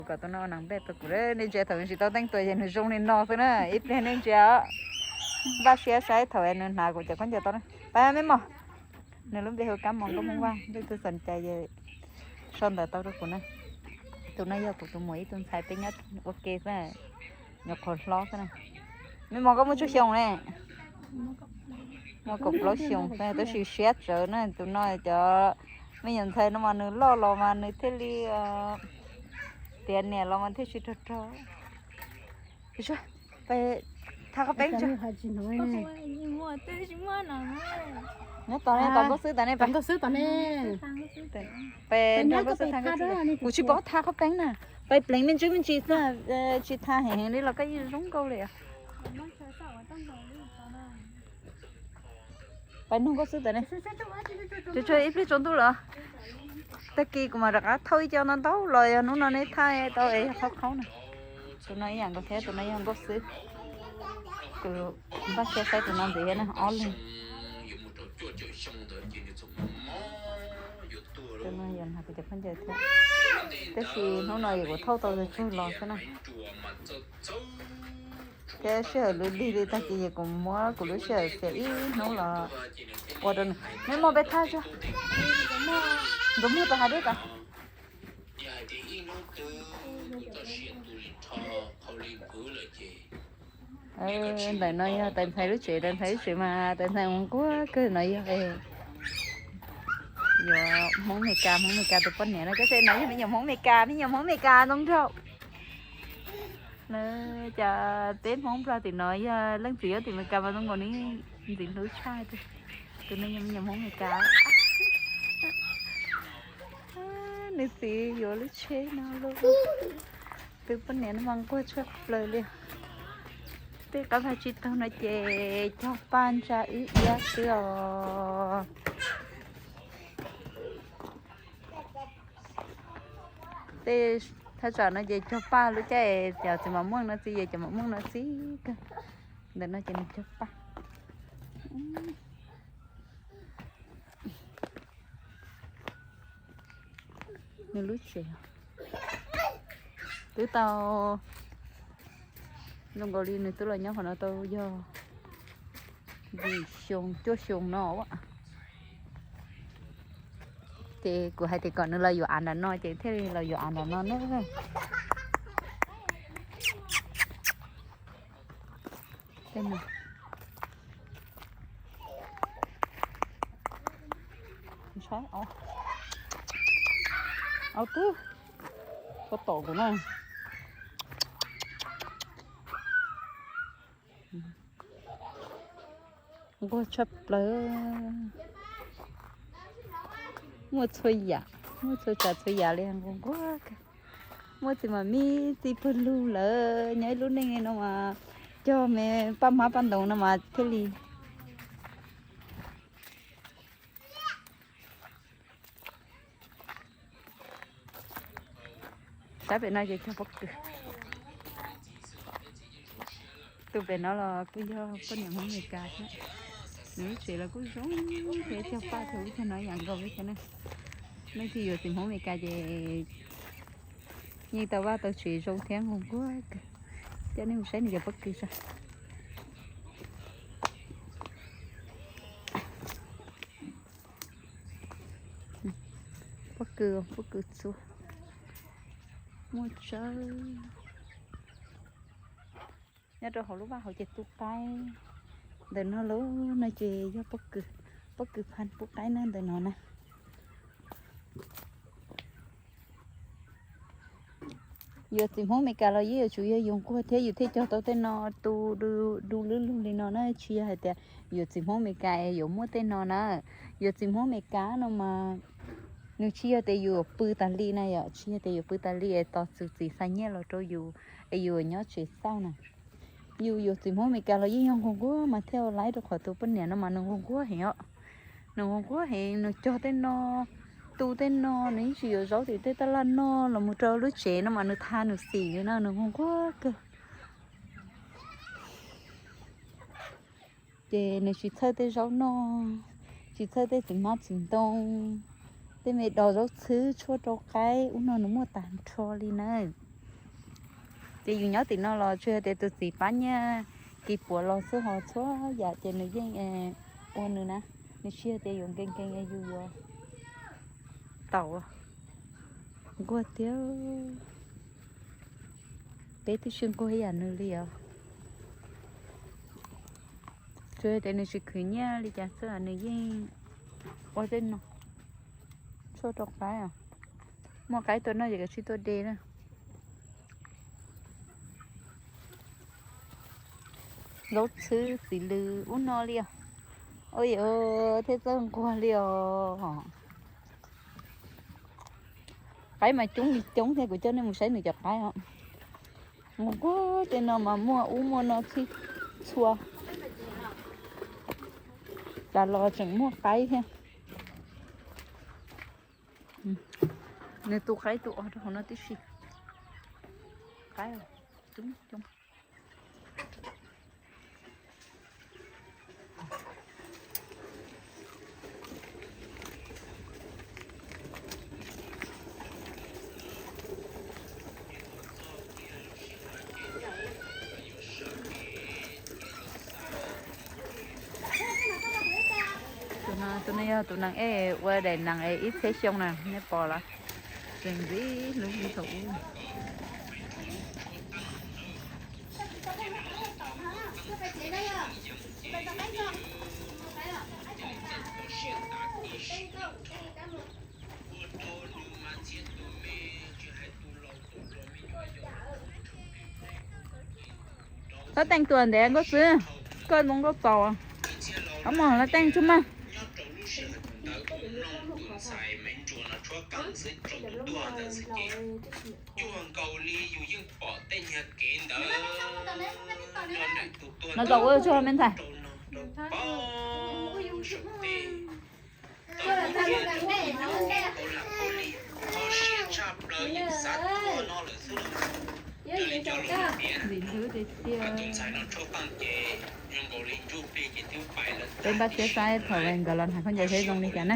Kom tus no nees npej tau kuv, nej ntsia thaum nws tsis tau teeb tua ces nws zoo li no xwb na, ib pliag nej ntsia. Npaj siab saib thaum nws hnav kuv cov khaub ncaws tau na. Pab me mos, nws lub npe hu Kab Mos Nkauj Hmoob Vaj, leej twg xom cai ces sau ntawv tau rau kuv na. Tus no yog kuv tus muam ib tug ntxhais peb nyob ua ke xwb, nyuam qhuav hlob xwb na. Me mos koj muaj tsawg xyoo ne? Muaj kaum plaub xyoo xwb tab sis siab tsawv na. Tus no cov me nyuam ntxhais no mas nws loj los mas nws thiaj li tiav niam los mas thiaj tsis rog rog. Peb thaj qhov peeb tso. Nyob tos ne, tos nkauj xwb tas ne, peb nrog nkauj xwb thaj. Kuv tsis paub thaj qhov peeb na, peb pleev me ntsis me ntsis xwb, tsis thaj heev heev li los koj yeej zoo nkauj li. Peb nug nkauj xwb tas ne. Tsuas tshuav ib pliag tsaus ntuj lawm. Tag kis kuv mam rov qab thauj ib co ntau ntau los yog hnub no nej thaj tau es yog qhaub qhaub na. Tus no ib yam nkaus thiab, tus no yog nkauj xwb. Kuv npaj siab saib tus no ntxiv thiab na, ob leeg. Tus no yog hnav kuv cov khaub ncaws thiab, tab sis hnub no yog kuv thauj tau tsawg los xwb na. Thiab sij hawm lwm lig li tag kis es kuv muab kuv lub sij hawm xiam ib hnub los ua rau nws. Neb muaj peb thaj tso, nkawd muag tau hav deb tas. Ntawm no yog tais ntxhais lub tsev, tais ntxhais lub tsev mas tais ntxhais ua nquag kawg no yog yuav Hmoob Amelikas, Hmoob Amelikas tus poj niam no. Koj saib no yog me nyuam Hmoob Amelikas, me nyuam Hmoob Amelikas ntoo nraug. Cas peb Hmoob Nplog tim no yog leej txiv nyob tim Amelikas mas zoo nkaus li ntxim hlub tshaj. Tus no yog me nyuam Hmoob Amelikas. Nws txiv yuav lub tsheb no lauj. Tus poj niam no mas nquag tshaj plaws li. Tej qab vaj tsib taug no ces cog paj ntsa wb iab xwb os. Tej thaj tsam no ces cog paj lub caij cov txiv mam muaj no txiv, cov mam muaj no txiv kawg. Ntawm no ces nws cog paj. Nws lub tsev twb tau zoo nkaus li nws twb los nyob qhov no tau yog yim xyoo cuaj xyoo no. Ces kuv hais tias kom nws los yuav av nram no ces thiaj li los yuav av nram no na. Au tub, koj tom kuv na. Nquag tshaj plaws. Muaj txhua yam, muaj txhua tsav txhua yam li nquag nquag. Muaj txiv mam mib txiv pawg lug lawm, nyob ib lub neej no mas cog me paj hmab paj ntoos no mas thiaj li. Sab pem no ces cog pob kws. Tus pem no los kuj yog poj niam Hmoob Amelikas thiab. Nws lub tsev los kuj zoo thiab, cog paj thiab ub cog no yam nkaus li thiab na. Leej twg yuav txiv Hmoob Amelikas ces yeej tau vaj tau tsev zoo thiab nquag nquag kawg. Coj nej mus saib nws cov pob kws tso. Pob kws, pob kws txua muaj tsawg. Nyob rau hauv lub vaj hauv ces tu qaib. Ntawm no lub no ces yog pob kws, pob kws phan pub qaib na ntawm no na. Yuav txiv Hmoob Amelikas los yeej yuav tsum yog yus nquag thiab yus thiaj cog tau tej no tu du lub lug li no na, tsis yog hais tias yuav txiv Hmoob Amelikas es yuav muaj tej no na. Yuav txiv Hmoob Amelikas no mas nws tsis yog tias yuav pw tas li na yom, tsis yog tias yuav pw tas li es tos txuas txiv xa nyiaj los rau yus es yus nyob tsev xauj na. Yus yuav txiv Hmoob Amelikas los yeej yog nquag nquag mas thiaj ua laib rau qhov tus poj niam no mas nws nquag nquag heev os. Nws nquag nquag heev, nws cog tej no, tu tej no, nws yeej tsis yuav zaub tim tej taj laj noj los mus rau lub tsev no mas nws tha nws xim li na, nws nquag nquag kawg. Ces nws tsis txhawj tej zaub noj, tsis txhawj tej txiv hmab txiv ntoo, tej me dos zaub txhwb tshuaj rau qaib ub no nws muaj tag nrho li na. Ces yus nyob tim no los tsuas yog tias tus txiv pab nyiaj kis puav los xwb, ho txhua yam ces nws yeej ua nws na. Nws tsis yog tias yuav nkees nkees es yus yuav tau. Nquag tiag, peb twb tsis nquag ib yam nws li os. Tsuas yog tias nws tsis khwv nyiaj li cas xwb nws yeej ua tej no. Tshuaj rau qaib os. Muaj qaib tuaj noj ces kav tsij tuaj de na. Zaub txhwb txiv lws ub no li os. Ua thiab txawj nquag li os. Qaib mas coob li coob thiab, kuv coj nej mus saib nws cov qaib os. Nquag tej no mas muaj ub muaj no txhij txhua. Cas los tseem muaj qaib thiab. Nws tu qaib tu os rau hauv no tib si. Qaib coob coob. Tus no, tus no yog tus nees ej ua daim nees es ib txhiab xyoo na, nej pom los? Tseem ntxim hlub li thaum ub. Tab teej tuaj ntev nkauj xwb, koj zoo nkauj txaus. Koj mus hlawv teej tsuj maj. Los zaum ua tsuag me ntxhais. Ntxim hlub tiag tiag. Peb npaj siab saib thaum nkawd los hnav khaub ncaws seb zoo li cas na.